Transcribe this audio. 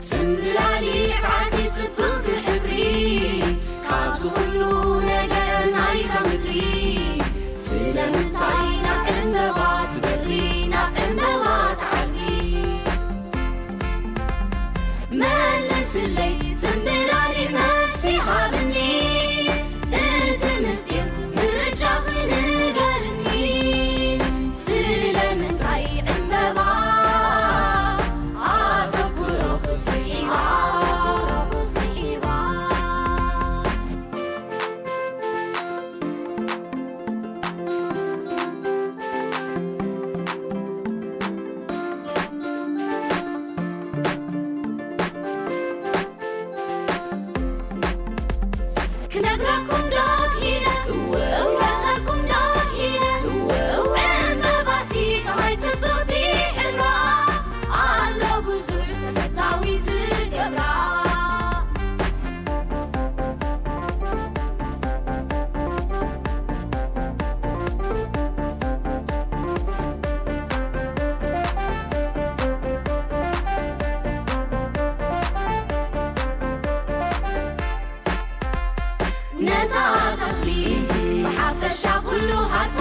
ጽምብላሊዕ በዓልቲ ጽብቕቲ ሕብሪ፣ ካብዚ ኩሉ ነገር ናይዛ ምድሪ፣ ስለምንታይ ናብ ዕምበባ ትበሪ፣ ናብ ዕምበባ ትዓቢ? መልስለይ ጽምብላሊዕ መልሲ ሃብኒ፣ እቲ ምስጢር ምርጫኺ ንገርኒ፣ ስለምንታይ ዕምበባ ኣተኩሮኺ ስዒባ? ክነግራኩም ዶ ኪነ? እወ። ክገልጸልኩም ዶ ኪነ? እወ፣ እወ። ዕምበባሲ ከማይ ጽብቕቲ ሕብራ፣ ኣሎ ብዙሕ ተፈታዊ ዝገብራ። ነታ ተኽሊ ብሓፈሻ ኩሉ ሃርፋ